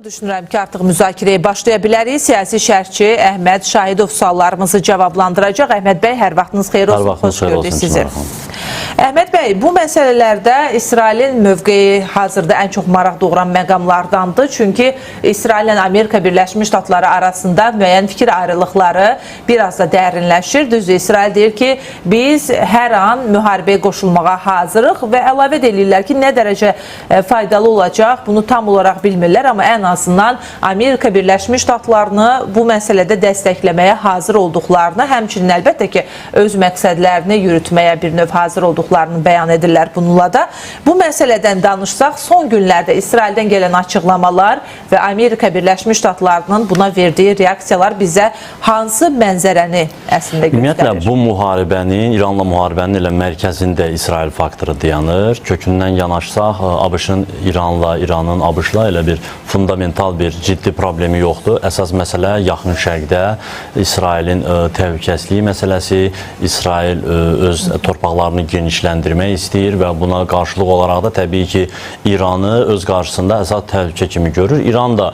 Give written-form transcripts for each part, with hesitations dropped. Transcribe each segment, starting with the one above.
Düşünürəm ki, artıq müzakirəyə başlaya bilərik. Siyasi şərhçi Əhməd Şahidov suallarımızı cavablandıracaq. Əhməd bəy, hər vaxtınız xeyir olsun. Hər vaxtınız Xoş xeyir gördük olsun, sizi. Çinara xanım. Əhməd bəy, bu məsələlərdə İsrailin mövqeyi hazırda ən çox maraq doğuran məqamlardandır. Çünki İsraillə Amerika Birləşmiş Ştatları arasında müəyyən fikir ayrılıqları biraz da dərinləşir. Düzdür, İsrail deyir ki, biz hər an müharibəyə qoşulmağa hazırıq və əlavə də eləyirlər ki, nə dərəcə faydalı olacaq, bunu tam olaraq bilmirlər, amma ən azından Amerika Birləşmiş Ştatlarını bu məsələdə dəstəkləməyə hazır olduqlarını, həmçinin əlbəttə ki, öz məqsədlərini yürütməyə bir növ hazır olduqlarını bəyan edirlər bununla da. Bu məsələdən danışsaq, son günlərdə İsraildən gələn açıqlamalar və Amerika Birləşmiş Ştatlarının buna verdiyi reaksiyalar bizə hansı mənzərəni əslində göstərir? Ümumiyyətlə bu müharibənin, İranla müharibənin elə mərkəzində İsrail faktoru dayanır. Kökündən yanaşsaq, ABŞ-ın İranla, İranın ABŞ-la elə bir fundamental bir ciddi problemi yoxdur. Əsas məsələ Yaxın Şərqdə İsrailin təhlükəsizliyi məsələsi, İsrail öz torpaqlarını genişləndirmək istəyir və buna qarşılıq olaraq da təbii ki, İranı öz qarşısında əsas təhlükə kimi görür. İran da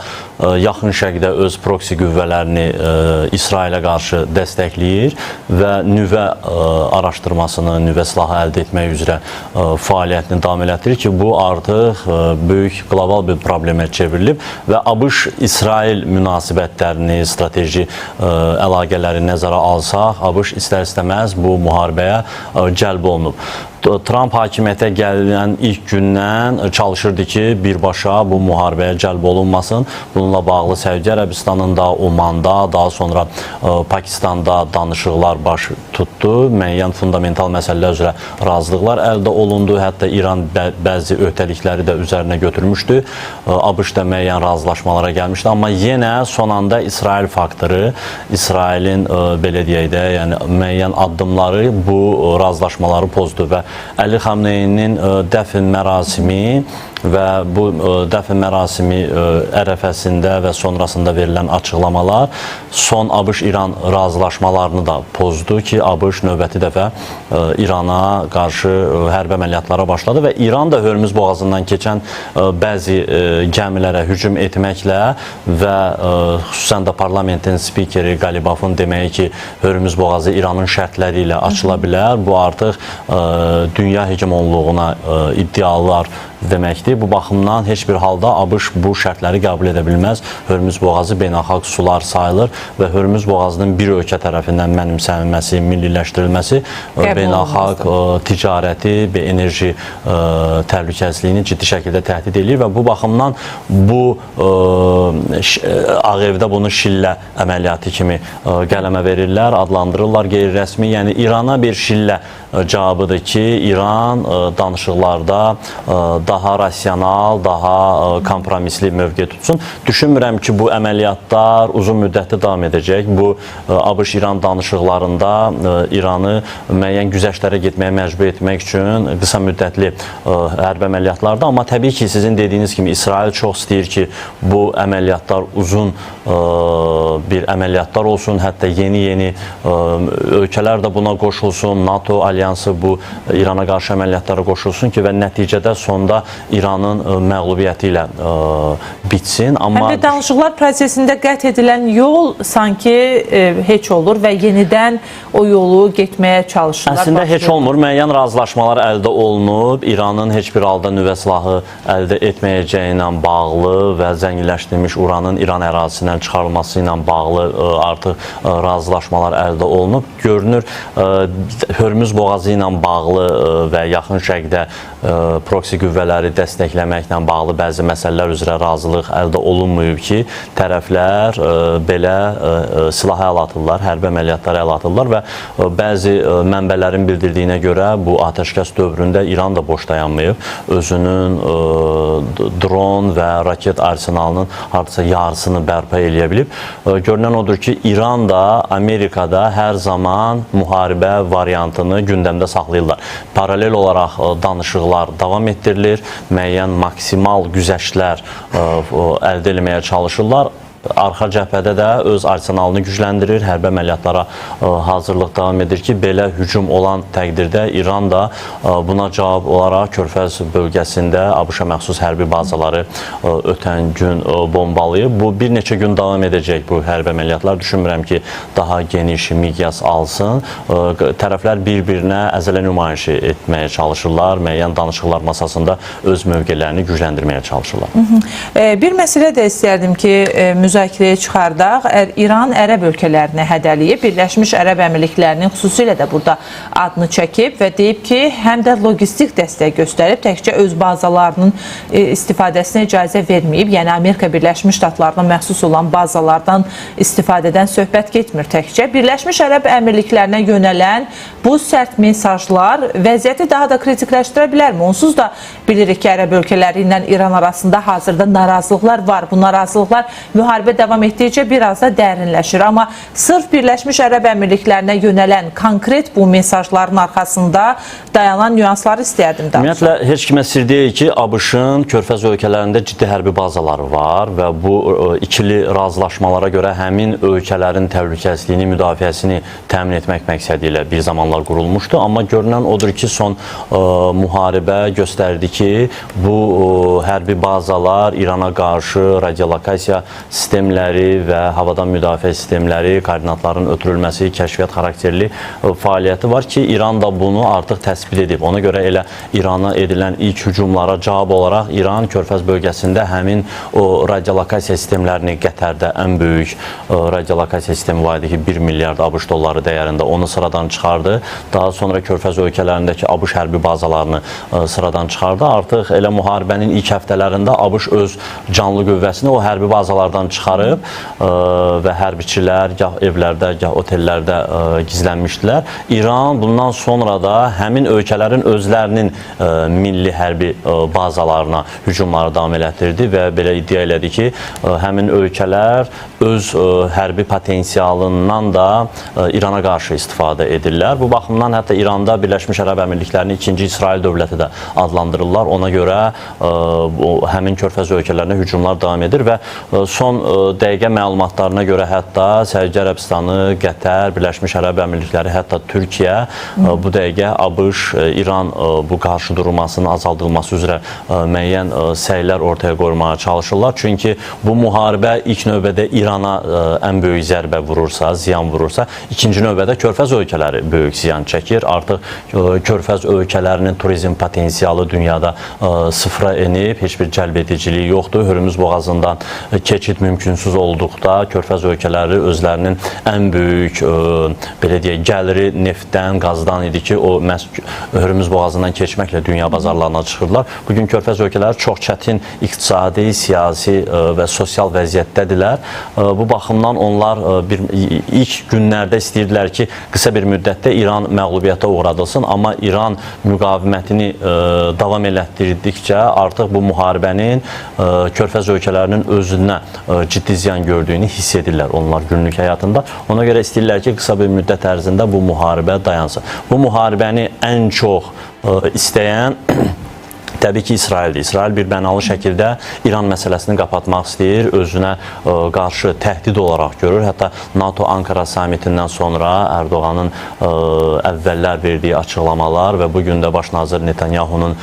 Yaxın Şərqdə öz proksi qüvvələrini İsrailə qarşı dəstəkləyir və nüvə araşdırmasını, nüvə silahı əldə etmək üzrə fəaliyyətini davam elətdirir ki, bu artıq böyük qlobal bir problemə çevrilib və ABŞ-İsrail münasibətlərini, strateji əlaqələri nəzərə alsaq, ABŞ istər-istəməz bu müharibəyə cəlb olunub. Tramp hakimiyyətə gələn ilk gündən çalışırdı ki, birbaşa bu müharibəyə cəlb olunmasın. Bununla bağlı Səudiyyə Ərəbistanında, Omanda, daha sonra Pakistanda danışıqlar baş tutdu. Müəyyən fundamental məsələlər üzrə razılıqlar əldə olundu. Hətta İran bəzi öhdəlikləri də üzərinə götürmüşdü. ABŞ da müəyyən razılaşmalara gəlmişdi. Amma yenə son anda İsrail faktoru, İsrailin belə deyək də, yəni müəyyən addımları bu razılaşmaları pozdu və Əli Xamneyinin dəfn mərasimi və bu dəfn mərasimi ərəfəsində və sonrasında verilən açıqlamalar son ABŞ-İran razılaşmalarını da pozdu ki, ABŞ növbəti dəfə İrana qarşı hərbi əməliyyatlara başladı və İran da Hörmüz boğazından keçən bəzi gəmilərə hücum etməklə və xüsusən də parlamentin spikeri Qalibafın deməyi ki, Hörmüz boğazı İranın şərtləri ilə açıla bilər. Bu artıq dünya hegemonluğuna iddialar deməkdir. Bu baxımdan heç bir halda ABŞ bu şərtləri qəbul edə bilməz. Hörmüz boğazı beynəlxalq sular sayılır və Hörmüz boğazının bir ölkə tərəfindən mənimsənilməsi, milliləşdirilməsi beynəlxalq ticarəti və enerji təhlükəsizliyini ciddi şəkildə təhdid eləyir və bu baxımdan bu Ağ Evdə bunu şillə əməliyyatı kimi qələmə verirlər, adlandırırlar qeyri-rəsmi. Yəni İrana bir şillə cavabıdır ki, İran danışıqlarda daha rasional, daha kompromisli mövqe tutsun. Düşünmürəm ki, bu əməliyyatlar uzun müddətli davam edəcək. Bu ABŞ-İran danışıqlarında İranı müəyyən güzəştlərə getməyə məcbur etmək üçün qısa müddətli hərbi əməliyyatlardır. Amma təbii ki, sizin dediyiniz kimi İsrail çox istəyir ki, bu əməliyyatlar uzun bir əməliyyatlar olsun, hətta yeni-yeni ölkələr də buna qoşulsun, NATO alyansı bu İrana qarşı əməliyyatlara qoşulsun ki, və nəticədə sonda İranın məğlubiyyəti ilə bitsin. Amma Həm də danışıqlar prosesində qət edilən yol sanki heç olur və yenidən o yolu getməyə çalışırlar. Əslində heç olmur. Müəyyən razılaşmalar əldə olunub. İranın heç bir halda nüvə silahı əldə etməyəcəyi ilə bağlı və zənginləşdirilmiş uranın İran ərazisindən çıxarılması ilə bağlı artıq razılaşmalar əldə olunub. Görünür, Hörmüz boğazı ilə bağlı və Yaxın Şərqdə proksi qüvvələri dəstəkləməklə bağlı bəzi məsələlər üzrə razılıq əldə olunmayıb ki, tərəflər belə silaha əl atırlar, hərbi əməliyyatlara əl atırlar və bəzi mənbələrin bildirdiyinə görə bu atəşkəs dövründə İran da boş dayanmayıb. Özünün dron və raket arsenalının hardasa yarısını bərpa eləyə bilib. Görünən odur ki, İran da Amerikada hər zaman müharibə variantını gündəmdə saxlayırlar. Paralel olaraq danışıqlar davam etdirilir, müəyyən maksimal güzəştlər əldə etməyə çalışırlar. Arxa cəbhədə də öz arsenalını gücləndirir, hərbi əməliyyatlara hazırlıq davam edir ki, belə hücum olan təqdirdə İran da buna cavab olaraq Körfəz bölgəsində ABŞ-a məxsus hərbi bazaları ötən gün bombalayıb. Bu bir neçə gün davam edəcək bu hərbi əməliyyatlar. Düşünmürəm ki, daha geniş miqyas alsın. Tərəflər bir-birinə əzələ nümayişi etməyə çalışırlar, müəyyən danışıqlar masasında öz mövqelərini gücləndirməyə çalışırlar. Bir məsələ də istərdim ki, müzakirəyə çıxardaq. İran ərəb ölkələrini hədələyib, Birləşmiş Ərəb Əmirliklərinin xüsusilə də burada adını çəkib və deyib ki, həm də logistik dəstək göstərib, təkcə öz bazalarının istifadəsinə icazə verməyib. Yəni Amerika Birləşmiş Ştatlarına məxsus olan bazalardan istifadədən söhbət getmir təkcə. Birləşmiş Ərəb Əmirliklərinə yönələn bu sərt mesajlar vəziyyəti daha da kritikləşdirə bilərmi? Onsuz da bilirik ki, ərəb ölkələri ilə İran arasında hazırda narazılıqlar var. Bu narazılıqlar müharibə davam etdikcə biraz da dərinləşir. Amma sırf Birləşmiş Ərəb Əmirliklərinə yönələn konkret bu mesajların arxasında dayanan nüansları istərdim danışaq. Ümumiyyətlə, heç kimə sir deyil ki, ABŞ-ın Körfəz ölkələrində ciddi hərbi bazaları var və bu ikili razılaşmalara görə həmin ölkələrin təhlükəsizliyini, müdafiəsini təmin etmək məqsədi ilə bir zamanlar qurulmuşdu. Amma görünən odur ki, son müharibə göstərdi ki, bu hərbi bazalar İrana qarşı radiolokasiya sistemləri və havadan müdafiə sistemləri, koordinatların ötürülməsi, kəşfiyyat xarakterli fəaliyyəti var ki, İran da bunu artıq təsbit edib. Ona görə elə İrana edilən ilk hücumlara cavab olaraq İran Körfəz bölgəsində həmin o radiolokasiya sistemlərini, Qətərdə ən böyük radiolokasiya sistemi var idi ki, 1 milyard ABŞ dolları dəyərində, onu sıradan çıxardı. Daha sonra Körfəz ölkələrindəki ABŞ hərbi bazalarını sıradan çıxardı. Artıq elə müharibənin ilk həftələrində ABŞ öz canlı qüvvəsini o hərbi bazalardan çıxarıb və hərbiçilər gah evlərdə, gah otellərdə gizlənmişdilər. İran bundan sonra da həmin ölkələrin özlərinin milli hərbi bazalarına hücumları davam elətdirdi və belə iddia elədi ki, həmin ölkələr öz hərbi potensialından da İrana qarşı istifadə edirlər. Bu baxımdan hətta İranda Birləşmiş Ərəb Əmirliklərini ikinci İsrail dövləti də adlandırırlar. Ona görə həmin Körfəz ölkələrinə hücumlar davam edir və son dəqiqə məlumatlarına görə hətta Səudiyyə Ərəbistanı, Qətər, Birləşmiş Ərəb Əmirlikləri, hətta Türkiyə bu dəqiqə ABŞ, İran bu qarşı durmasının azaldılması üzrə müəyyən səylər ortaya qoymağa çalışırlar. Çünki bu müharibə ilk növbədə İrana ən böyük zərbə vurursa, ziyan vurursa, ikinci növbədə Körfəz ölkələri böyük ziyan çəkir. Artıq Körfəz ölkələrinin turizm potensialı dünyada sıfıra enib, heç bir cəlb ediciliyi yoxdur. Hörmüz boğazından keçid mümkünsüz olduqda Körfəz ölkələri özlərinin ən böyük belə deyək, gəliri neftdən, qazdan idi ki, o məhz Hörmüz boğazından keçməklə dünya bazarlarına çıxırdılar. Bugün Körfəz ölkələri çox çətin iqtisadi, siyasi və sosial vəziyyətdədirlər. Bu baxımdan onlar ilk günlərdə istəyirdilər ki, qısa bir müddətdə İran məğlubiyyətə uğradılsın, amma İran müqavimətini davam elətdirdikcə artıq bu müharibənin Körfəz ölkələrinin özünə ciddi ziyan gördüyünü hiss edirlər onlar günlük həyatında. Ona görə istəyirlər ki, qısa bir müddət ərzində bu müharibə dayansın. Bu müharibəni ən çox istəyən təbii ki, İsraildir. İsrail bir mənalı şəkildə İran məsələsini qapatmaq istəyir, özünə qarşı təhdid olaraq görür. Hətta NATO-Ankara samitindən sonra Ərdoğanın əvvəllər verdiyi açıqlamalar və bugün də baş nazir Netanyahunun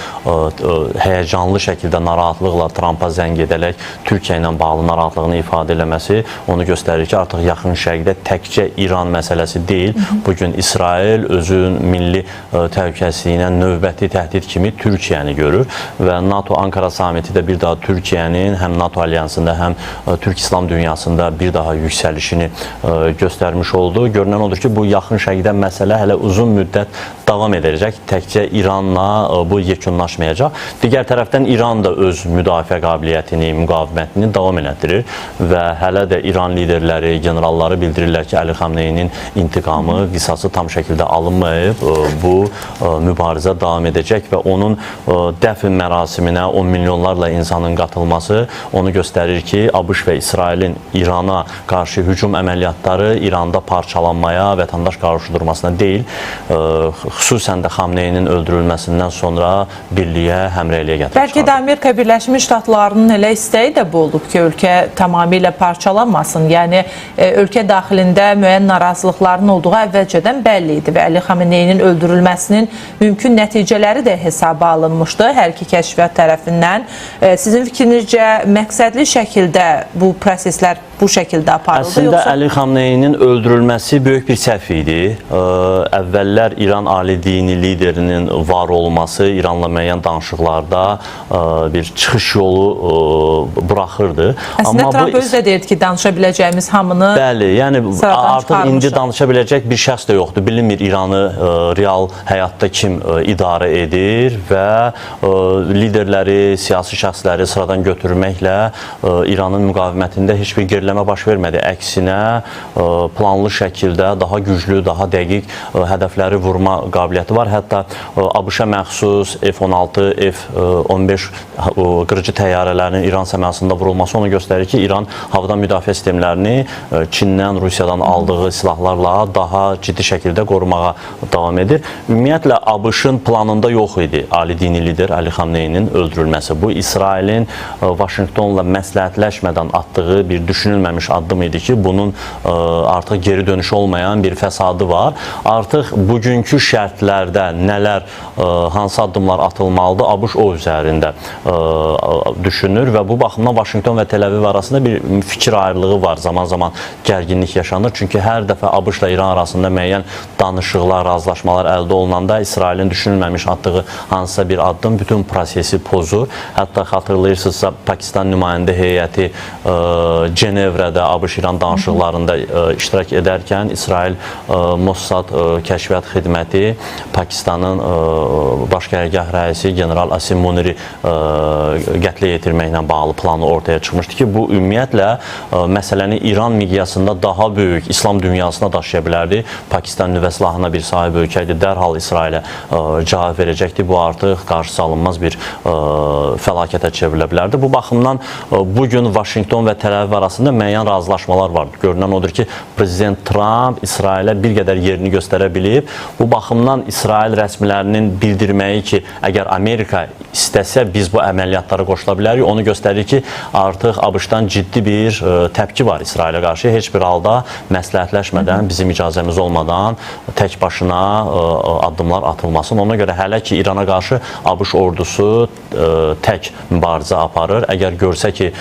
həyəcanlı şəkildə narahatlıqla Trampa zəng edərək Türkiyə ilə bağlı narahatlığını ifadə eləməsi onu göstərir ki, artıq Yaxın Şərqdə təkcə İran məsələsi deyil. Bugün İsrail özünün milli təhlükəsizliyinə növbəti təhdid kimi Türkiyəni görür və NATO-Ankara samiti də bir daha Türkiyənin həm NATO alyansında, həm Türk İslam dünyasında bir daha yüksəlişini göstərmiş oldu. Görünən odur ki, bu Yaxın Şərqdə məsələ hələ uzun müddət davam edəcək. Təkcə İranla bu yekunlaşmayacaq. Digər tərəfdən İran da öz müdafiə qabiliyyətini, müqavimətini davam elətdirir və hələ də İran liderləri, generalları bildirirlər ki, Əli Xamneyinin intiqamı, qisası tam şəkildə alınmayıb. Bu mübarizə davam edəcək və onun dəfn mərasiminə 10 milyonlarla insanın qatılması onu göstərir ki, ABŞ və İsrailin İrana qarşı hücum əməliyyatları İranda parçalanmaya, vətəndaş qarşıdurmasına deyil, xüsusilə xüsusən də Xamneyinin öldürülməsindən sonra birliyə, həmrəyliyə gətirib Bəlkə də çıxardı. Amerika Birləşmiş Ştatlarının elə istəyi də bu olub ki, ölkə tamamilə parçalanmasın. Yəni ölkə daxilində müəyyən narazılıqların olduğu əvvəlcədən bəlli idi və Əli Xameneyinin öldürülməsinin mümkün nəticələri də hesaba alınmışdı hər iki kəşfiyyat tərəfindən. Sizin fikrinizcə məqsədli şəkildə bu proseslər bu şəkildə aparıldı Əslində yoxsa Əli Xamneyinin öldürülməsi böyük bir səhv idi. Əvvəllər İran ali dini liderinin var olması İranla müəyyən danışıqlarda bir çıxış yolu buraxırdı. Əslində Tramp özü də deyirdi ki, danışa biləcəyimiz hamını Bəli, yəni sıradan artıq indi çıxarmışıq. danışa biləcək bir şəxs də yoxdur. Bilinmir İranı real həyatda kim idarə edir və liderləri, siyasi şəxsləri sıradan götürməklə İranın müqavimətində heç bir geriləmə baş vermədi. Əksinə planlı şəkildə daha güclü, daha dəqiq hədəfləri vurma qabiliyyəti var. Hətta ABŞ-a məxsus F-16, F-15 qırıcı təyyarələrinin İran səmasında vurulması onu göstərir ki, İran havadan müdafiə sistemlərini Çindən, Rusiyadan aldığı silahlarla daha ciddi şəkildə qorumağa davam edir. Ümumiyyətlə ABŞ-ın planında yox idi ali dini lider Əli Xamneyinin öldürülməsi. Bu İsrailin Vaşinqtonla məsləhətləşmədən atdığı bir düşünülməmiş addım idi ki, bunun artıq geri dönüşü olmayan bir fəsadı var. Artıq bugünkü şərtlərdə nələr, hansı addımlar atılmalıdır, ABŞ o üzərində düşünür və bu baxımdan Vaşinqton və Tel-Əviv arasında bir fikir ayrılığı var. Zaman-zaman gərginlik yaşanır. Çünki hər dəfə ABŞ-la İran arasında müəyyən danışıqlar, razılaşmalar əldə olunanda İsrailin düşünülməmiş atdığı hansısa bir addım bütün prosesi pozur. Hətta xatırlayırsınızsa Pakistan nümayəndə heyəti Cenevrədə ABŞ-İran danışıqlarında iştirak edərkən İsrail Mossad kəşfiyyat xidməti Pakistanın baş qərargah rəisi general Asim Muniri qətlə yetirməklə bağlı planı ortaya çıxmışdı ki, bu ümumiyyətlə məsələni İran miqyasında daha böyük İslam dünyasına daşıya bilərdi. Pakistan nüvə silahına bir sahib ölkə idi. Dərhal İsrailə cavab verəcəkdi. Bu artıq qarşısı alınmaz bir fəlakətə çevrilə bilərdi. Bu baxımdan bu gün Vaşinqton və Təl-Əviv arasında müəyyən razılaşmalar var. Görünən odur ki, Prezident Tramp İsrailə bir qədər yerini göstərə bilib. Bu baxımdan İsrail rəsmilərinin bildirməyi ki, əgər Amerika istəsə biz bu əməliyyatlara qoşula bilərik, onu göstərir ki, artıq ABŞ-dan ciddi bir təpki var İsrailə qarşı. Heç bir halda məsləhətləşmədən, bizim icazəmiz olmadan tək başına addımlar atılmasın. Ona görə hələ ki İrana qarşı ABŞ ordusu tək mübarizə aparır. Əgər görsə ki,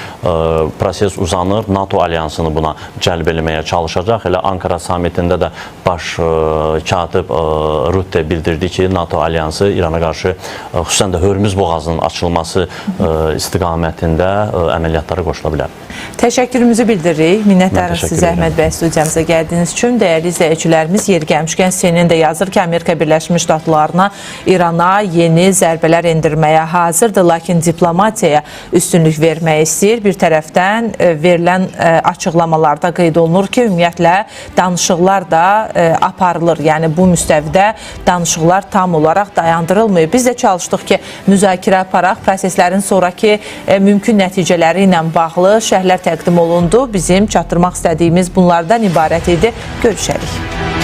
proses uzanır, NATO alyansını buna cəlb eləməyə çalışacaq. Elə Ankara samitində də baş katib Rutte bildirdi ki, NATO alyansı İrana qarşı xüsusən də Hörmüz boğazının açılması istiqamətində əməliyyatlara qoşula bilər. Təşəkkürümüzü bildiririk. Minnətdarıq təşəkkür sizə edirəm. Əhməd bəy studiyamıza gəldiyiniz üçün. Dəyərli izləyicilərimiz, yeri gəlmişkən CNN də yazır ki, Amerika Birləşmiş Ştatlarına İrana yeni zərbələr endirməyə hazırdır, lakin diplomatiyaya üstünlük vermək istəyir. Bir tərəfdən verilən açıqlamalarda qeyd olunur ki, ümumiyyətlə danışıqlar da aparılır. Yəni bu müstəvidə danışıqlar tam olaraq dayandırılmayıb. Biz də çalışdıq ki, müzakirə aparaq, proseslərin sonrakı mümkün nəticələri ilə bağlı şərhlər təqdim olundu. Bizim çatdırmaq istədiyimiz bunlardan ibarət idi. Görüşərik.